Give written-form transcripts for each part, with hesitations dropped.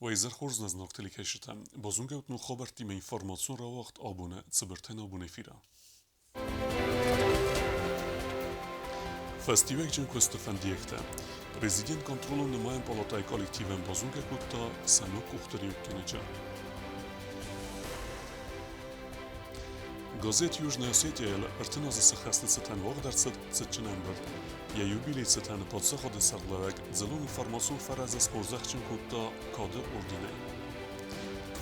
Уӕ изӕр хорз нӕ знаг телекӕсджытӕ. Базонгӕут ног хабӕрттимӕ информацион рауагъд абоны цыбыртӕн абон эфиры. Фӕстиуӕгджын куысты фӕндиӕгтӕ. Президент контролон нымайӕн палатӕйы коллективӕн базонгӕ кодта сӕ ног къухдариуӕггӕнӕджы. Газет Южная Осетия-йыл 30 азы сыхӕсты цытӕн уагъд ӕрцыд цытджын ӕмбырд. Йӕ юбилей цытӕн паддзахады сӕргълӕууӕг дзыллон информацион фӕрӕзы схорзӕхджын кодта Кады орденӕй.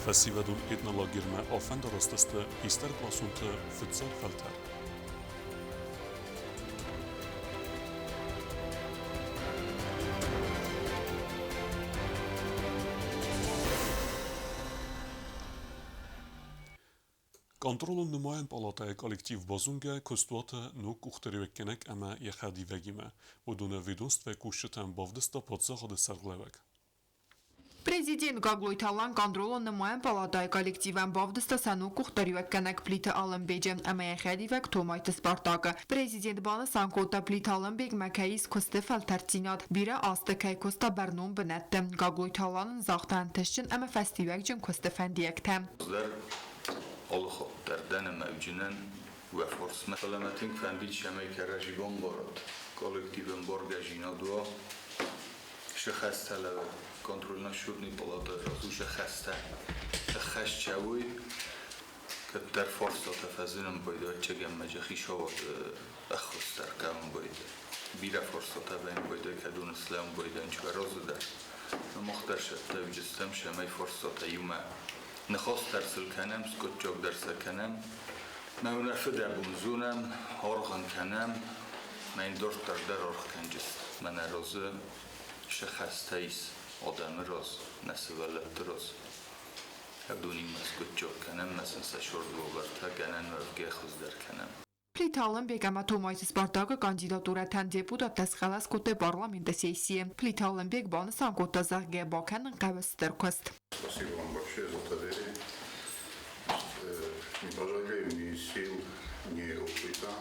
Фӕсивӕдон этнолагермӕ афӕндараст сты хистӕркъласонты фыццаг фӕлтӕр. Контролон нымайӕн палатӕйы коллектив базонгӕ куыстуаты ног къухдариуӕггӕнӕг ӕмӕ йӕ хӕдивӕгимӕ. Уыдоны ведомствӕйы кусджытӕн бавдыста паддзахады сӕргълӕууӕг. Президент Гаглойты Алан контролон нымайӕн палатӕйы коллективӕн бавдыста сӕ ног къухдариуӕггӕнӕг Плиты Алымбеджы ӕмӕ йӕ хӕдивӕг Томайты Спартакы. Президент банысан кодта, Плиты Алымбегмӕ кӕй ис куысты фӕлтӕрддзинад, бирӕ азты кӕй куыста бӕрнон бынӕтты. Гаглойты Алан ын загъта ӕнтыстджын ӕмӕ фӕстиуӕгджын куысты фӕндиӕгтӕ. Дӕр алы хатт дӕр дӕн ӕмӕ авджынӕн уӕ фарсмӕ. Фӕлӕ мӕ тынг фӕндид, цӕмӕй кӕрӕдзи бамбарат, коллективӕн баргӕзинад уа, сӕ хӕстӕ лӕвӕрд контрольно-счетный палатӕ разу сӕ хӕстӕ ӕххӕст цӕуой, кӕддӕр фарстатӕ фӕзынын байдайы ӕцӕгӕмӕджы хицауады ӕххуыс дӕр кӕнын байдайы. Бирӕ фарстатӕ вӕййын байдайы, кӕдоны слӕууын байдайын чи разы дӕр. Мах дӕр цӕттӕ уыдзыстӕм, цӕмӕй фарстатӕ иумӕ ныхас дӕр сыл кӕнӕм, скъуыддзаг дӕр сӕ кӕнӕм. Мӕ уынаффӕ дӕ бон зонӕм, аргъ ын кӕнӕм, мӕ йын дарддӕр дӕр аргъ кӕнджысты. Мӕнӕ разы сӕ хӕстӕ ис адӕмы раз, нӕ сывӕллӕтты раз. Адонимӕ скъуыддзаг кӕнӕм, мӕ сын сӕ царды уавӕртӕ гӕнӕн уӕвгӕ хуыздӕр кӕнӕм. Плиты Алымбег ӕмӕ Томайты Спартакы кандидатурӕтӕн депутаттӕ схъӕлӕс кодтой парламенты сессийы. Плиты Алымбег банысан кодта, зӕгъгӕ, бакӕнын хъӕуы цыдӕр куыст. Спасибо вам большое за доверие. Не пожалеем ни сил, ни опыта,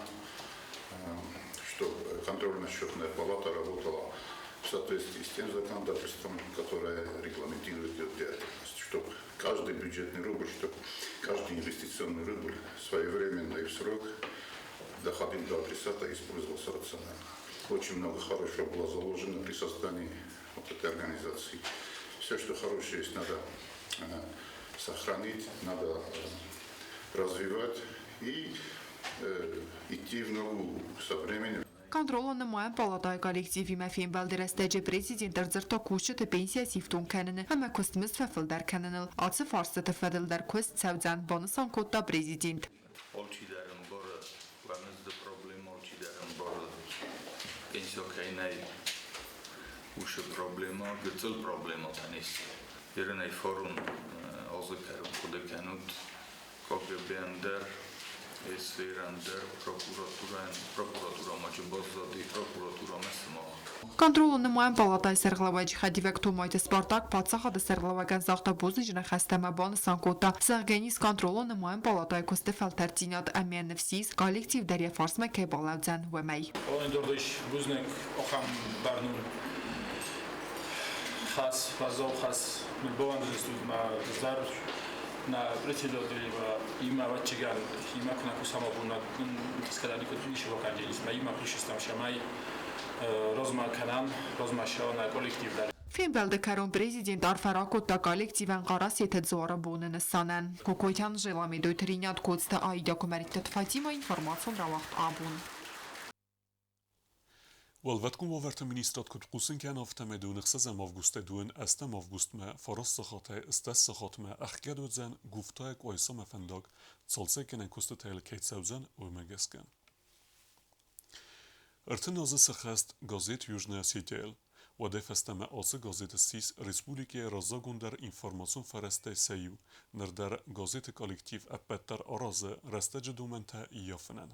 чтобы контрольно-счетная палата работала в соответствии с тем законодательством, которое регламентирует ее деятельность, чтобы каждый бюджетный рубль, чтобы каждый инвестиционный рубль своевременно и в срок доходил до адресата и использовался рационально. Очень много хорошего было заложено при создании вот этой организации. Все, что хорошее есть, надо сохранить, надо развивать и идти в ногу со временем. Контролон нымайӕн палатӕйы коллективимӕ фембӕлды рӕстӕджы президент ӕрдзырдта кусджыты пенсийӕ сифтонг кӕныны ӕмӕ куыстмызд фӕфылдӕр кӕныныл. Ацы фарстыты фӕдыл дӕр куыст цӕудзӕн, банысан кодта президент. Алчидӕр ӕмбары, уӕ мызды проблема алчидӕр ӕмбары. Пенсия кӕй нӕй, уыцы проблема гыццыл проблемӕтӕ не сты. Ерынӕй форум азы кӕрон хъуыды кӕнут, КГБ-ӕн дӕр, СВР-ӕн дӕр, прокуратурӕйӕн, прокуратурӕмӕ чи баззади, прокуратурӕмӕ сымах. Контролон нымайӕн палатӕйы сӕргълӕууӕджы хӕдивӕг Томайты Спартак паддзахады сӕргълӕууӕгӕн загъта бузныджы ныхӕстӕ ӕмӕ банысан кодта, зӕгъгӕ, ис контролон нымайӕн палатӕйы куысты фӕлтӕрддзинад ӕмӕ ныфс ис, коллектив дӕр йӕ фарсмӕ кӕй балӕудзӕн, уымӕй. Дордыш бузныг ахӕм бӕрнон хӕс, уӕззау хӕс мыл бауӕндыдыстут мӕ дӕр нӕ председателимӕ имӕ ӕвӕццӕгӕн имӕ куы нӕ кусӕм абон нын никуы ничего кӕндженис мӕ имӕ кусыстӕм цӕмӕй размӕ кӕнӕм, размӕ цӕуа нӕ коллектив дӕр. Фембӕлды кӕрон президент арфӕ ракодта коллективӕн Хъарасеты дзуары боны нысанӕн. Кокойты Анжела, Медойты Ринат, Коцты Аидӕ, Куымӕридты Фатимӕ информацион рауагъд абон. Уӕлвӕткон уавӕрты министрад куыд хъусын кӕны, афтӕмӕй дыууын ӕхсӕзӕм августӕй дыууын ӕстӕм августмӕ фараст сахатӕй 10 сахатмӕ ӕхгӕд уыдзӕн Гуфтайы Къуайсамӕ фӕндаг, цалцӕггӕнӕн куыстытӕ йыл кӕй цӕудзӕн, уымӕ гӕсгӕ. 30 азы сыхӕст газет Южная Осетия-йыл. Уӕдӕй фӕстӕмӕ ацы газет ссис республикӕйы раззагондӕр информацион фӕрӕзтӕй сӕ иу. Ныр дӕр газеты коллектив ӕппӕт дӕр аразы рӕстӕджы домӕнтӕ ййафынӕн.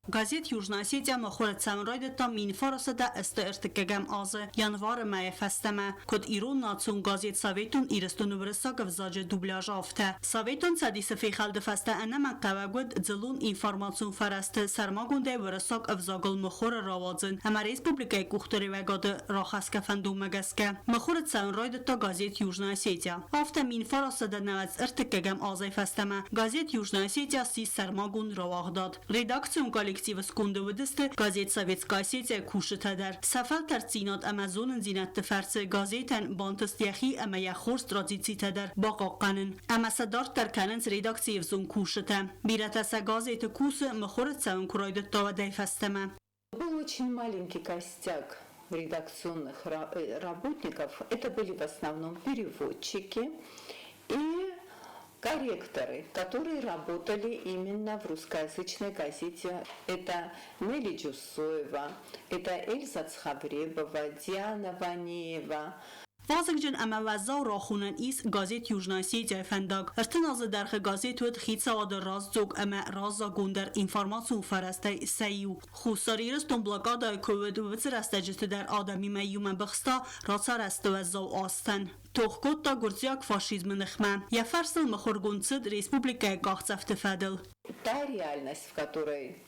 Газет Южная Осетия мыхуыры цӕуын райдыдта 1933 азы январы мӕйӕ фӕстӕмӕ, куыд ирон национ газет Советон Ирыстоны уырыссаг ӕвзаджы дубляж, афтӕ. Советон Цӕдисы фехӕлды фӕстӕ ӕнӕмӕнгхъӕуӕг уыд дзыллон информацион фӕрӕзты сӕрмагондӕй уырыссаг ӕвзагыл мыхуыры рауадзын ӕмӕ республикӕйы къухдариуӕгады рахӕсгӕ фӕндонмӕ гӕсгӕ мыхуыры цӕуын райдыдта газет Южная Осетия. Афтӕ 1993 азӕй фӕстӕмӕ газет Южная Осетия ссис сӕрмагонд рауагъдад. Редакцион коллективы сконды уыдысты газет Советская Осетия кусджытӕ дӕр. Сӕ фӕлтӕрддзинад ӕмӕ зонындзинӕдты фӕрцы газетӕн бантыст йӕхи ӕмӕ йӕ хорз традицитӕ дӕр бахъахъхъӕнын. Ӕмӕ сӕ дарддӕр кӕнынц редакцийы ӕвзонг кусджытӕ. Бирӕтӕ сӕ газеты кусы, мыхуыры цӕуын куы райдыдта, уӕдӕй фӕстӕмӕ. Был очень маленький костяк редакционных работников. Это были в основном переводчики и корректоры, которые работали именно в русскоязычной газете. Это Нелли Джусоева, это Эльза Цхавребова, Диана Ванеева. Вазыгджын ӕмӕ уӕззау рахонӕн ис газет Южная Осетия-йы фӕндаг. 30 азы дӕргъы газет уыд хицауады раздзог ӕмӕ раззагондӕр информацион фӕрӕзтӕй сӕ иу. Хуссар Ирыстон блокадӕйы куы уыд, уыцы рӕстӕджыты дӕр адӕмимӕ иумӕ быхста рацарӕзты уӕззау азтӕн. Тох кодта гуырдзиаг фашизмы ныхмӕ. Йӕ фарсыл мыхуыргонд цыд республикӕйы къахдзӕфты фӕдыл. Та реальность, в которой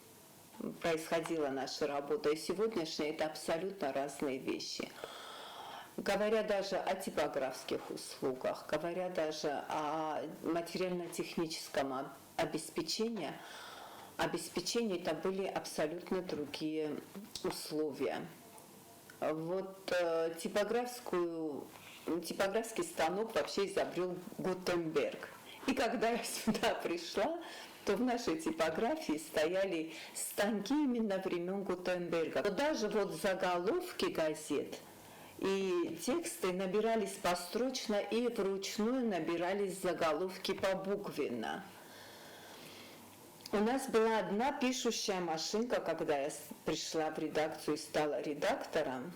происходила наша работа, и сегодняшняя – это абсолютно разные вещи. Говоря даже о типографских услугах, говоря даже о материально-техническом обеспечении, это были абсолютно другие условия. Вот типографский станок вообще изобрел Гутенберг. И когда я сюда пришла, то в нашей типографии стояли станки именно времен Гутенберга. Но даже вот заголовки газет и тексты набирались построчно и вручную набирались заголовки побуквенно. У нас была одна пишущая машинка, когда я пришла в редакцию и стала редактором.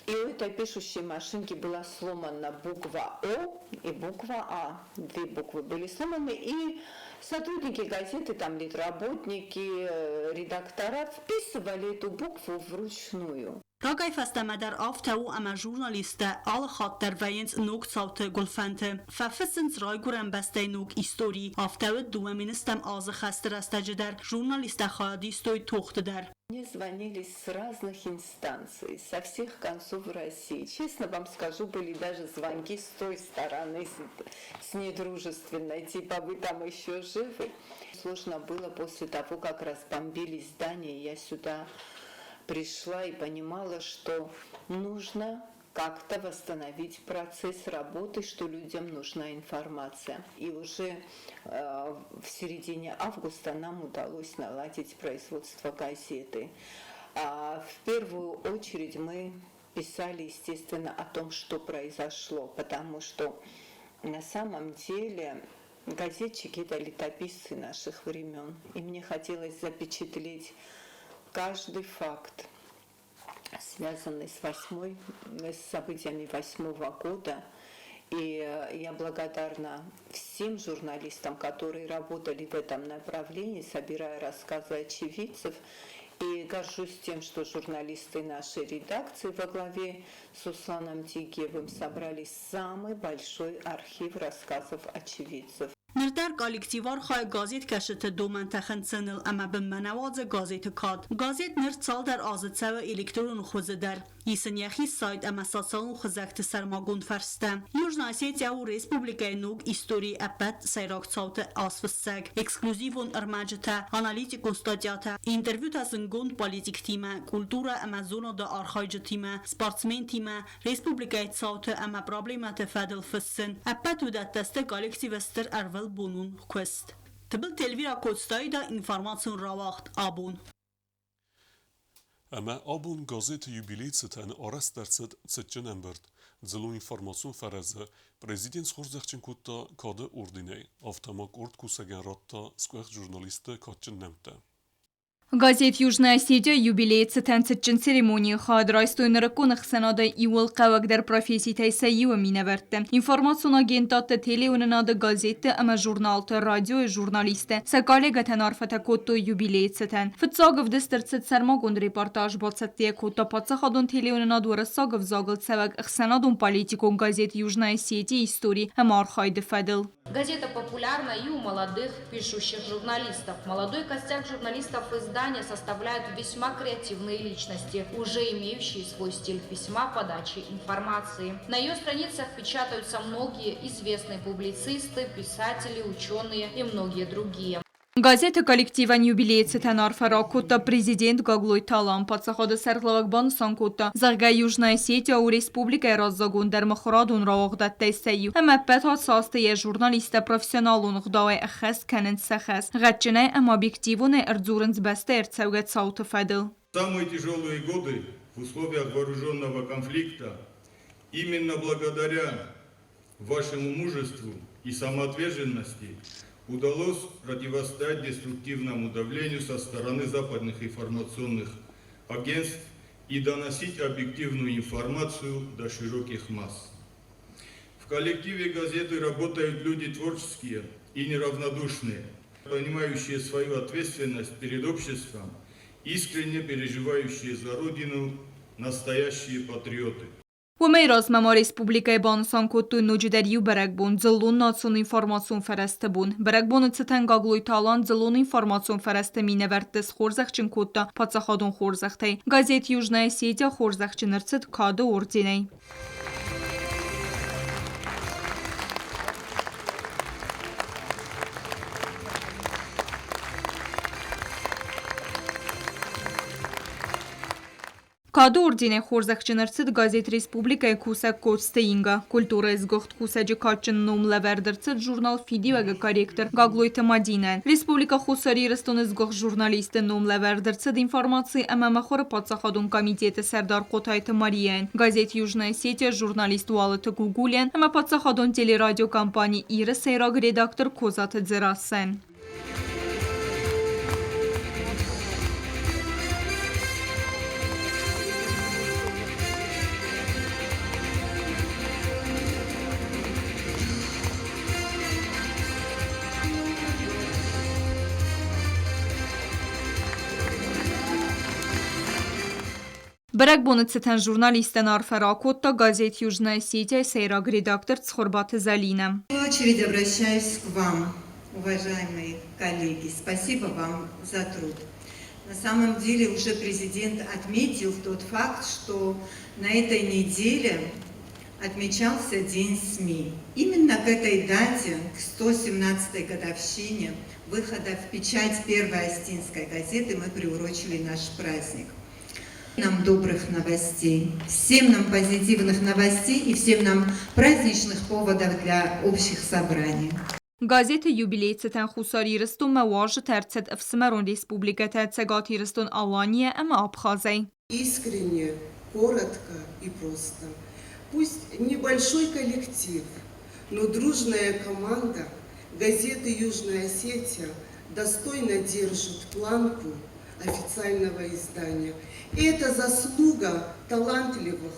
И у этой пишущей машинки была сломана буква О и буква А. Две буквы были сломаны, и сотрудники газеты, там литработники, редактора вписывали эту букву вручную. Рагӕй фӕстӕмӕ дӕр афтӕ у ӕмӕ журналисттӕ алы хатт дӕр вӕййынц ног цауты гуылфӕнты. Фӕфыссынц райгуырӕн бӕстӕйы ног истори. Афтӕ уыд 2010 азы хӕсты рӕстӕджы дӕр. Журналисттӕ хайад истой тохты дӕр. Мне звонили с разных инстанций, со всех концов России. Честно вам скажу, были даже звонки с той стороны, с недружественной, типа вы там еще живы. Сложно было после того, как разбомбили здание, я сюда пришла и понимала, что нужно как-то восстановить процесс работы, что людям нужна информация. И уже в середине августа нам удалось наладить производство газеты. А в первую очередь мы писали, естественно, о том, что произошло, потому что на самом деле газетчики – это летописцы наших времен. И мне хотелось запечатлеть каждый факт, связанный с событиями 8-го года. И я благодарна всем журналистам, которые работали в этом направлении, собирая рассказы очевидцев. И горжусь тем, что журналисты нашей редакции во главе с Русланом Тигиевым собрали самый большой архив рассказов очевидцев. Ныр дӕр коллектив архайы газеткӕсджыты домӕнтӕ хынцыныл ӕмӕ бынмӕ нӕ уадзы газеты кад. Газет ныр цалдӕр азы цӕуы электронон хуызы дӕр. Ис ын йӕхи сайт ӕмӕ социалон хызӕгты сӕрмагонд фӕрстӕ. Южная Осетия у республикӕйы ног историйы ӕппӕт сӕйраг цауты азфыссӕг. Эксклюзивон ӕрмӕджытӕ, аналитикон статьятӕ, интервьютӕ зындгонд политиктимӕ, культурӕ ӕмӕ зонады архайджытимӕ, спортсментимӕ, республикӕйы цауты ӕмӕ проблемӕты фӕдыл фыссын. Ӕппӕт уыдӕттӕ сты коллективы стыр ӕрвылбонон куыст. Тыбылты Эльвира Коцтайы информацион рауагъд «Абон». Ӕмӕ абон газеты юбилейы цытӕн арӕзт ӕрцыд цытджын ӕмбырд. Дзыллон информацион фӕрӕзы президент схорзӕхджын кодта Кады орденӕй, афтӕ ма къорд кусӕгӕн радта сгуыхт журналистты кадджын нӕмттӕ. Газет Южная Осетия юбилейы цытӕн цытджын церемонийы хайад райстой нырыккон ӕхсӕнады иууыл хъӕуӕгдӕр професситӕй сӕ иуы минӕвӕрттӕ, информацион агентадты, телеуынынады, газетты ӕмӕ журналты, радиойы журналисттӕ. Сӕ коллегӕтӕн арфӕтӕ кодтой юбилейы цытӕн. Фыццаг ӕвдыст ӕрцыд сӕрмагонд репортаж, бацӕттӕ кодта паддзахадон телеуынынад уырыссаг ӕвзагыл цӕуӕг ӕхсӕнадон-политикон газет Южная Осетия истори ӕмӕ архайды фӕдыл. Газета популярна и у молодых пишущих журналистов. Молодой костяк журналистов издания составляют весьма креативные личности, уже имеющие свой стиль письма, подачи информации. На ее страницах печатаются многие известные публицисты, писатели, ученые и многие другие. Газеты коллективӕн юбилейы цытӕн арфӕ ракодта президент Гаглойты Алан. Паддзахады сӕргълӕууӕг банысан кодта, зӕгъгӕ, Южная Осетия у республикӕйы раззагондӕр мыхуырадон рауагъдадтӕй сӕ иу ӕмӕ ӕппӕт ацы азты йӕ журналисттӕ профессионалон ӕгъдауӕй ӕххӕст кӕнынц сӕ хӕс, гъӕдджынӕй ӕмӕ объективонӕй ӕрдзурынц бӕстӕйы ӕрцӕугӕ цауты фӕдыл. Самые тяжелые годы в условиях вооруженного конфликта именно благодаря вашему мужеству и самоотверженности удалось противостоять деструктивному давлению со стороны западных информационных агентств и доносить объективную информацию до широких масс. В коллективе газеты работают люди творческие и неравнодушные, понимающие свою ответственность перед обществом, искренне переживающие за Родину, настоящие патриоты. Уымӕй размӕ ма республикӕйы банысан кодтой ноджыдӕр иу бӕрӕгбон – Дзыллон национ информацион фӕрӕзты бон. Бӕрӕгбоны цытӕн Гаглойты Алан дзыллон информацион фӕрӕзты минӕвӕртты схорзӕхджын кодта паддзахадон хорзӕхтӕй. Газет Южная Осетия хорзӕхджын ӕрцыд Кады орденӕй. Кады орденӕй хорзӕхджын ӕрцыд газет «Республикӕйы» кусӕг Коцты Инга. Культурӕйы сгуыхт кусӕджы кадджын ном лӕвӕрд ӕрцыд журнал «Фидиуӕг-ы» корректор Гаглойты Мадинӕйӕн. Республикӕ Хуссар Ирыстоны сгуыхт журналисты ном лӕвӕрд ӕрцыд информаци ӕмӕ мыхуыры паддзахадон комитеты сӕрдар Хъотайты Марияйӕн, газет «Южная Осетия» журналист Уалыты Гугулийӕн ӕмӕ паддзахадон телерадиокомпани «Ир-ы» сӕйраг редактор Козаты Дзерассӕн. Бӕрӕгбоны цытӕн журналисттӕн арфӕ ракодта газет Южная Осетия-йы сӕйраг редактор Цхуырбаты Зӕлинӕ. В первую очередь обращаюсь к вам, уважаемые коллеги. Спасибо вам за труд. На самом деле уже президент отметил тот факт, что на этой неделе отмечался День СМИ. Именно к этой дате, к 117-й годовщине выхода в печать первой осетинской газеты, мы приурочили наш праздник. Нам добрых новостей, всем нам позитивных новостей и всем нам праздничных поводов для общих собраний. Газеты юбилейы цытӕн Хуссар Ирыстонмӕ уазджытӕ ӕрцыд ӕфсымӕрон республикӕтӕ Цӕгат Ирыстон-Аланийӕ ӕмӕ Абхазӕй. Искренне, коротко и просто. Пусть небольшой коллектив, но дружная команда газеты «Южная Осетия» достойно держит планку официального издания. И это заслуга талантливых,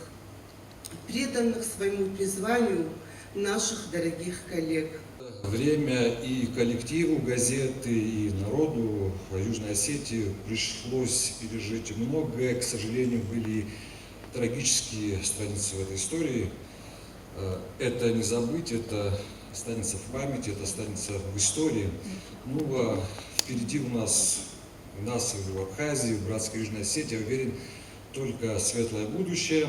преданных своему призванию наших дорогих коллег. Время и коллективу газеты, и народу Южной Осетии пришлось пережить многое. К сожалению, были трагические страницы в этой истории. Это не забыть, это останется в памяти, это останется в истории. Ну, а впереди у нас в Абхазии, в братской Южной Осетии, я уверен, только светлое будущее.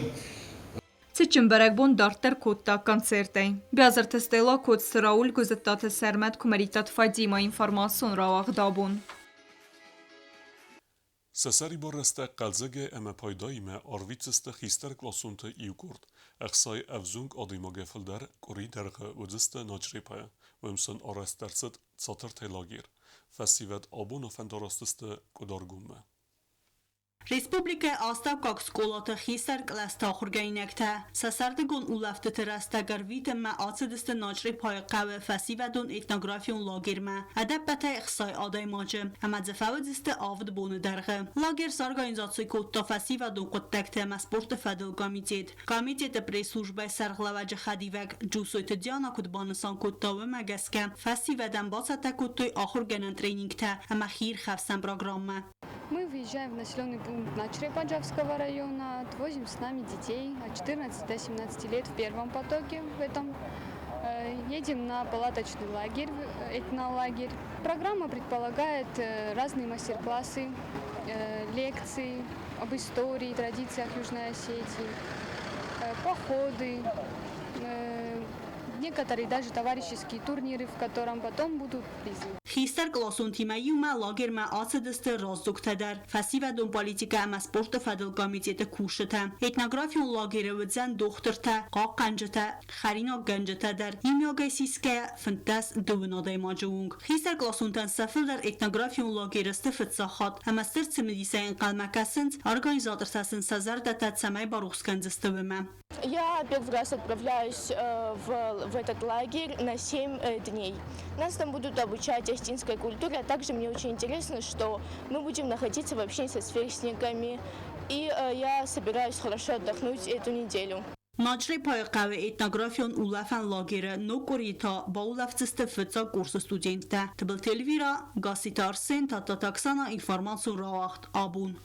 Цытджын бӕрӕгбон дарддӕр кодта концертӕй. Биазырты Стелла, Коцты Рауль, Гуызыдтаты Сӕрмӕт, Куымӕридтаты Фадима, информацион рауагъд Абон. Сӕ сӕрибар рӕстӕг хъӕлдзӕгӕй ӕмӕ пайдаимӕ арвитдзысты хистӕркъласонты иу къорд. 60 ӕвзонг адӕймагӕй фылдӕр къуырийы дӕргъы уыдзысты Начърепайы. Уым сын арӕзт ӕрцыд цатыртӕй лагерь. Фӕсивӕд абон афӕндараст сты Къуыдаргоммӕ. Республикӕйы астӕуккаг скъолаты хистӕр кълӕсты ахуыргӕнинӕгтӕ сӕ сӕрдыгон улӕфтыты рӕстӕг ӕрвитынмӕ ацыдысты Начърепайы хъӕуы фӕсивӕдон этнографион лагермӕ. Ӕдӕппӕтӕй 60 адӕймаджы, ӕмӕ дзы фӕуыдзысты 7 боны дӕргъы. Лагерь сорганизаци кодта фӕсивӕдон хъуыддӕгты ӕмӕ спорты фӕдыл комитет. Комитеты пресс-службӕйы сӕргълӕууӕджы хӕдивӕг Джусойты Диана куыд банысан кодта, уымӕ гӕсгӕ фӕсивӕдӕн бацӕттӕ кодтой ахуыргӕнӕн тренингтӕ ӕмӕ хиирхӕфсӕн программӕ. Мы выезжаем в населенный пункт Начрепа Джавского района, отвозим с нами детей от 14 до 17 лет в первом потоке в этом. Едем на палаточный лагерь, этнолагерь. Программа предполагает разные мастер-классы, лекции об истории, традициях Южной Осетии, походы, некоторые даже товарищеские турниры, в котором потом будут призы. Хистӕркъласонтимӕ иумӕ лагермӕ ацыдысты раздзогтӕ дӕр, фӕсивӕдон политикӕ ӕмӕ спорты фӕдыл комитеты кусджытӕ. Этнографион лагеры уыдзӕн дохтыртӕ, хъахъхъӕнджытӕ, хӕринаггӕнджытӕ дӕр. Иумиагӕй сисгӕйӕ 15 адӕймаджы онг. Хистӕркъласонтӕн сӕ фылдӕр этнографион лагеры сты фыццаг хатт ӕмӕ стыр цымыдисӕй ӕнхъӕлмӕ кӕсынц, организатортӕ сын сӕ зӕрдӕтӕ цӕмӕй барухс кӕндзысты, уымӕ. Я первый раз отправляюсь в этот лагерь на 7 дней. Нас там будут обучать осетинской культуре, а также мне очень интересно, что мы будем находиться в общении со сверстниками, и я собираюсь хорошо отдохнуть эту неделю. Начърепайы хъӕуы этнографион улӕфӕн лагеры ног къуыри та баулӕфдзысты фыццаг курсы студенттӕ. Тыбылты Эльвира, Гасситы Арсен, Тадтаты Оксана, информацион рауагъд «Абон».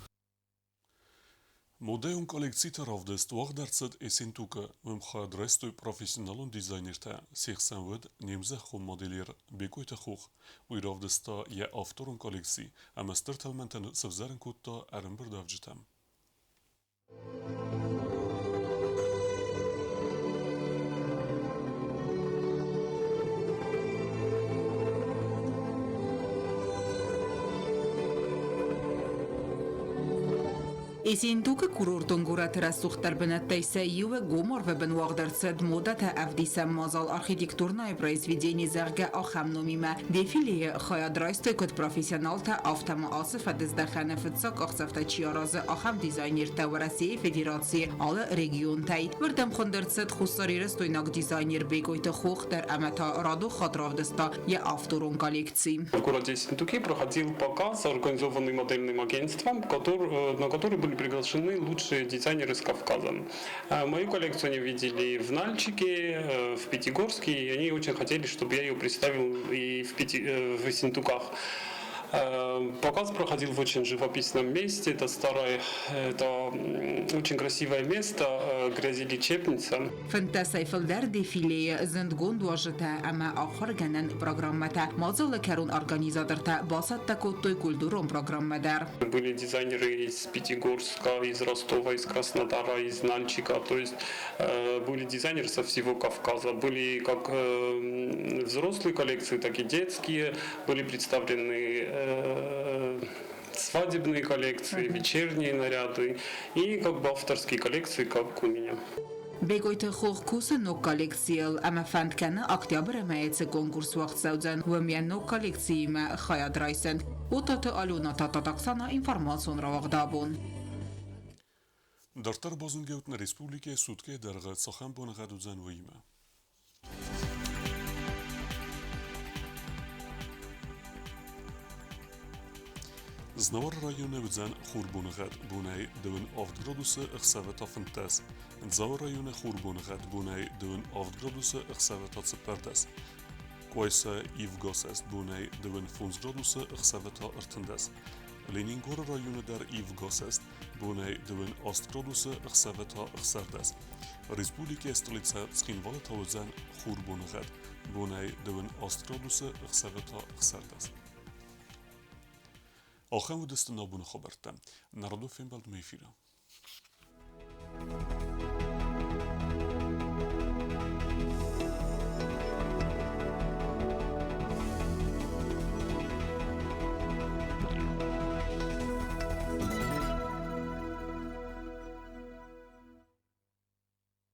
Модӕйон коллекциты равдыст уагъд ӕрцыд Ессентукы. Уым хайад райстой профессионалон дизайнертӕ, се хсӕн уыд не мзӕххон модельер Бекъойты Хох. Уый равдыста йӕ авторон коллекци ӕмӕ стыр тӕлмӕнтӕ сӕвзӕрын кодта ӕрӕмбырдуӕвджытӕм. Ессентукы курортон горӕты рӕсугъддӕр бынӕттӕй сӕ иуы гом арвы бын уагъд ӕрцыд модӕтӕ ӕвдисӕн мадзал «Архитектурное произведение», зӕгъгӕ, ахӕм номимӕ. Дефилейы хайад райстой куыд профессионалтӕ, афтӕ ма ацы фӕдыздӕхӕны фыццаг къахдзӕфтӕ чи аразы, ахӕм дизайнертӕ Уӕрӕсейы Федерацийы алы регионтӕй. Уырдӕм хуынд ӕрцыд хуссарирыстойнаг дизайнер Бекъойты Хох дӕр ӕмӕ та радон хатт равдыста йӕ авторон коллекци. В городе Ессентуки проходил показ, организованный модельным агентством, на который были приглашены лучшие дизайнеры с Кавказа. Мою коллекцию они видели в Нальчике, в Пятигорске, и они очень хотели, чтобы я ее представил и в Ессентуках. Показ проходил в очень живописном месте. Это старое, это очень красивое место, грязелечебница. 15-ӕй фылдӕр дефилейы зындгонд уазджытӕ ӕмӕ ахуыргӕнӕн программӕтӕ. Мадзалы кӕрон организатортӕ бацӕттӕ кодтой культурон программӕ дӕр. Были дизайнеры из Пятигорска, из Ростова, из Краснодара, из Нальчика. То есть были дизайнеры со всего Кавказа. Были как взрослые коллекции, так и детские. Были представлены свадебные коллекции, вечерние наряды и как бы авторские коллекции, как у меня. Бекъойты Хох кусы ног коллекцийыл ӕмӕ фӕнд кӕны октябры мӕйы цы конкурс уагъд цӕудзӕн, уым йӕ ног коллекциимӕ хайад райсын. Отаты Алена, Тадтаты Оксана, информацион рауагъд «Абон». Дарддӕр базонгӕ ут нӕ республикӕйы суткӕйы дӕргъы цахӕм боныгъӕд уыдзӕн, уыимӕ. Знауыры районы уыдзӕн хурбоныгъӕд, бонӕй 27 градусы, ӕхсӕвы та 15. Дзауы районы хурбоныгъӕд, бонӕй 27 градусы, ӕхсӕвы та 14. Къуайса ивгӕ бонӕй 25 градусы, ӕхсӕвы та 13. Ленингоры районы дӕр ивгӕ бонӕй 28 градусы, ӕхсӕвы та 16. Республикӕйы столицӕ Цхинвалы та уыдзӕн хурбоныгъӕд, бонӕй 28 градусы, ӕхсӕвы та 16. Ахӕм уыдысты нӕ абоны хабӕрттӕ. Нӕ радон фембӕлдмӕ эфиры.